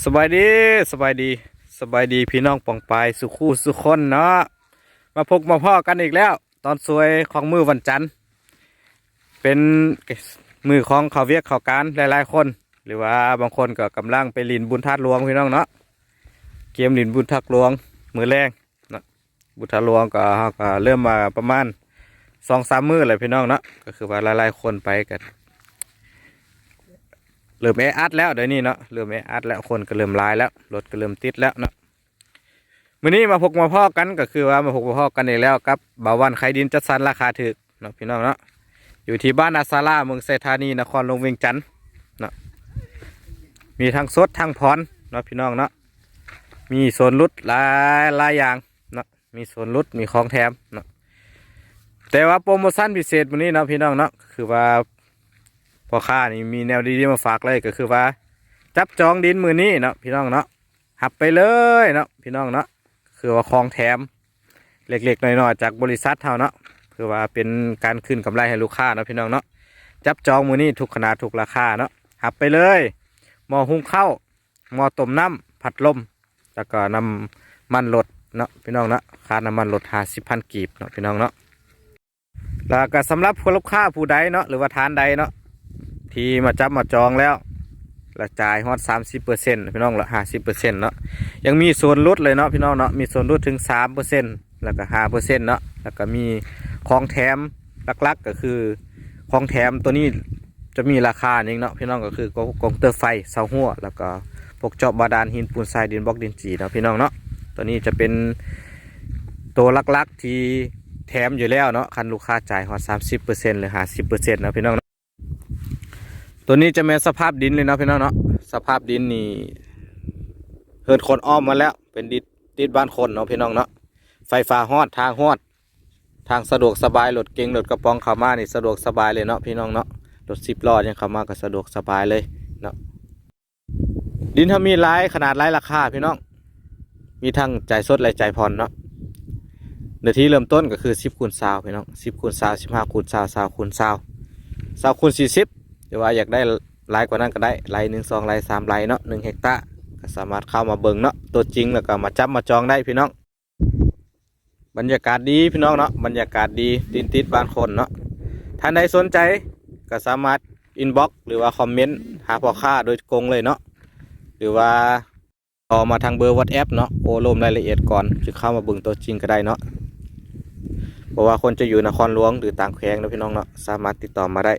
ສະບາຍດີ ສະບາຍດີ ສະບາຍດີພີ່ນ້ອງປ້ອງປາຍສູ່ຄູ່ສູ່ຄົນເນາະ. ມາພົບມາພໍ້ກັນອີກແລ້ວ ຕອນສວຍຂອງມື້ວັນຈັນ ເປັນມື້ຂອງເຂົ້າວຽກເຂົ້າການຫຼາຍໆຄົນ ຫຼືວ່າບາງຄົນກໍກຳລັງໄປຫຼິ້ນບຸນທາດຫຼວງພີ່ນ້ອງເນາະ. ກຽມຫຼິ້ນບຸນທາດຫຼວງມື້ແລງເນາະ. ບຸນທາດຫຼວງກໍ ເຮົາກໍເລີ່ມມາປະມານສອງສາມມື້ແລ້ວພີ່ນ້ອງເນາະ. ກໍຄືວ່າຫຼາຍໆຄົນໄປກໍເລີ່ມແອອັດແລ້ວ ດຽວນີ້ເນາະ ເລີ່ມແອອັດແລ້ວ ຄົນກໍເລີ່ມຫຼາຍແລ້ວ ລົດກໍເລີ່ມຕິດແລ້ວເນາະ. ມື້ນີ້ມາພົບມາພໍ້ກັນ ກໍຄືວ່າມາພົບມາພໍ້ກັນອີກແລ້ວກັບບ່າວວັນຂາຍດິນຈັດສັນລາຄາຖືກເນາະ ພີ່ນ້ອງເນາະ. ຢູ່ທີ່ບ້ານນາສາລາ ເມືອງໄຊທານີ ນະຄອນຫຼວງວຽງຈັນເນາະ. ມີທັງສົດທັງຜ່ອນເນາະ ພີ່ນ້ອງເນາະ. ມີສ່ວນຫຼຸດຫຼາຍ ຫຼາຍຢ່າງເນາະ ມີສ່ວນຫຼຸດ ມີຂອງແຖມເນາະ. ແຕ່ວ່າໂປຣໂມຊັນພິເສດມື້ນີ້ເນາະ ພີ່ນ້ອງເນາະ ຄືວ່າພໍ່ຄ້ານີ້ມີແນວດີໆມາຝາກເລີຍ ກໍຄືວ່າຈັບຈອງດິນມື້ນີ້ເນາະ ພີ່ນ້ອງເນາະ. ຮັບໄປເລີຍເນາະ ພີ່ນ້ອງເນາະ. ຄືວ່າຂອງແຖມເລັກໆນ້ອຍໆຈາກບໍລິສັດເຮົາເນາະ ຄືວ່າເປັນການຄືນກຳໄລໃຫ້ລູກຄ້າເນາະ ພີ່ນ້ອງເນາະ. ຈັບຈອງມື້ນີ້ທຸກຂະໜາດທຸກລາຄາເນາະ. ຮັບໄປເລີຍ ໝໍ້ຫຸງເຂົ້າ ໝໍ້ຕົ້ມນ້ຳ ພັດລົມ ແລ້ວກໍນ້ຳມັນລົດເນາະ ພີ່ນ້ອງເນາະ. ຄ່ານ້ຳມັນລົດຫ້າສິບພັນກີບເນາະ ພີ່ນ້ອງເນາະ. ແລ້ວກໍສຳລັບຜູ້ລູກຄ້າຜູ້ໃດເນາະ ຫຼືວ່າທ່ານໃດເນາະ ທີ່ມາຈັບມາຈອງແລ້ວ ແລ້ວຈ່າຍຮອດສາມສິບເປີເຊັນ ພີ່ນ້ອງ ແລ້ວຫ້າສິບເປີເຊັນເນາະ ຍັງມີສ່ວນຫຼຸດເລີຍເນາະ ພີ່ນ້ອງເນາະ. ມີສ່ວນຫຼຸດເຖິງສາມເປີເຊັນ ແລ້ວກໍຫ້າເປີເຊັນເນາະ. ແລ້ວກໍມີຂອງແຖມ ຫຼັກໆກໍຄືຂອງແຖມຕົວນີ້ຈະມີລາຄານີ້ເນາະ ພີ່ນ້ອງ ກໍຄືກອງ ກອງເຕີໄຟ ເສົາຮົ້ວ ແລ້ວກໍພວກຈອບບາດານ ຫີນປູນຊາຍ ດິນບລັອກ ດິນຈີເນາະ ພີ່ນ້ອງເນາະ. ຕົວນີ້ຈະເປັນຕົວຫຼັກໆທີ່ແຖມຢູ່ແລ້ວເນາະ ຄັນລູກຄ້າຈ່າຍຮອດສາມສິບເປີເຊັນ ຫຼືຫ້າສິບເປີເຊັນເນາະ ພີ່ນ້ອງເນາະ. ຕົວນີ້ຈະແມ່ນສະພາບດິນເລີຍເນາະ ພີ່ນ້ອງເນາະ. ສະພາບດິນນີ້ເຮືອນຄົນອ້ອມໝົດແລ້ວ ເປັນດິນຕິດບ້ານຄົນເນາະ ພີ່ນ້ອງເນາະ. ໄຟຟ້າຮອດ ທາງຮອດ ທາງສະດວກສະບາຍ ລົດເກັງລົດກະປ໋ອງເຂົ້າມານີ້ສະດວກສະບາຍເລີຍເນາະ ພີ່ນ້ອງເນາະ. ລົດສິບລໍ້ຍັງເຂົ້າມາກໍສະດວກສະບາຍເລີຍເນາະ. ດິນເຮົາມີຫຼາຍຂະໜາດ ຫຼາຍລາຄາ ພີ່ນ້ອງ ມີທັງຈ່າຍສົດ ແລະ ຈ່າຍຜ່ອນເນາະ. ເນື້ອທີ່ເລີ່ມຕົ້ນກໍຄືສິບຄູນຊາວ ພີ່ນ້ອງ ສິບຄູນຊາວ ສິບຫ້າຄູນຊາວ ຊາວຄູນຊາວ ຊາວຄູນສີ່ສິບ ຫຼືວ່າຢາກໄດ້ຫຼາຍກວ່ານັ້ນກໍໄດ້ ໄລ່ໜຶ່ງ ສອງໄລ່ ສາມໄລ່ເນາະ ໜຶ່ງເຮັກຕາ ກໍສາມາດເຂົ້າມາເບິ່ງເນາະ ຕົວຈິງ ແລ້ວກໍມາຈັບມາຈອງໄດ້ ພີ່ນ້ອງ. ບັນຍາກາດດີ ພີ່ນ້ອງເນາະ ບັນຍາກາດດີ ດິນຕິດບ້ານຄົນເນາະ. ທ່ານໃດສົນໃຈກໍສາມາດອິນບັອກ ຫຼືວ່າຄອມເມັນຫາພໍ່ຄ້າໂດຍກົງເລີຍເນາະ ຫຼືວ່າຕໍ່ມາທາງເບີວັອດແອັບເນາະ ໂອ້ລົມລາຍລະອຽດກ່ອນ ຈຶ່ງເຂົ້າມາເບິ່ງຕົວຈິງກໍໄດ້ເນາະ. ບໍ່ວ່າຄົນຈະຢູ່ນະຄອນຫຼວງ ຫຼື ຕ່າງແຂວງເນາະ ພີ່ນ້ອງເນາະ ສາມາດຕິດຕໍ່ມາໄດ້.